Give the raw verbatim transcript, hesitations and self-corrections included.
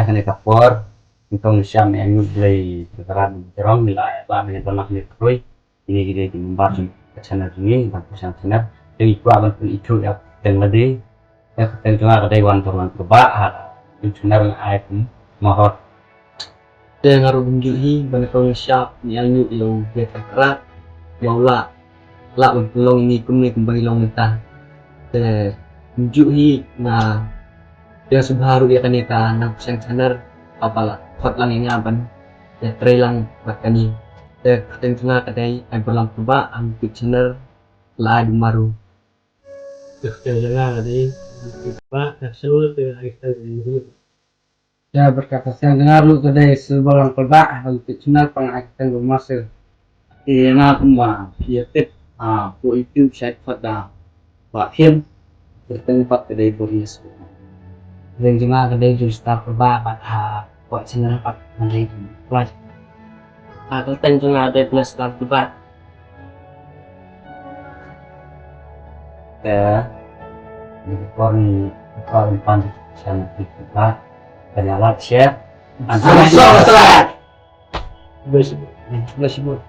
Kane ka por, ngi tong sham ïa ngi Blei Trai Trai Jrong, ngi la ïa ba ngi ba nak ngi kroi. Ini kita di membar ka channel ini, ban ka channel. Jadi kuat ban pun itu ya, teng lagi. Ya, teng tengah kedai wan turun ke bak, ha. Itu channel ai pun mahot. Te nga ruh kumjuh hi, ban ka ong shap ni ang ngi ïa u Blei Trai Trai. Ba u lah, lah ban pynlong ïa ngi kumne kumba ngi long mynta. Te kumjuh hi nga, te nga sngewbha ruh ïa kane ka Nongpynshiang Channel, kaba la khot lang ïa nga ban ïatrei lang bad kane. Te ka kyrteng jong nga ka dei Aiborlang Kurbah, ha YouTube channel la ai bun baroh. Ka kyrteng jong nga ka dei Kurbah, ka shu te ai ka kyrteng. Ïa, bad ka kyrteng jong nga ruh ka dei Silver Uncle Bah, ha YouTube channel pang ai kyrteng ba master. Ïa nga kumba phi ïa tip, ah, ha YouTube shait pat da Bah Phim, kyrteng pat ka dei Boris. Kyrteng jong nga ka dei Joystar Bah, bad ha ka channel pat ka dei Plus. Ah, kyrteng jong nga ka dei Plus Star Bah. Te, ni kon, kon pan channel kita. Kena like, share, and subscribe. Bless you. Bless you.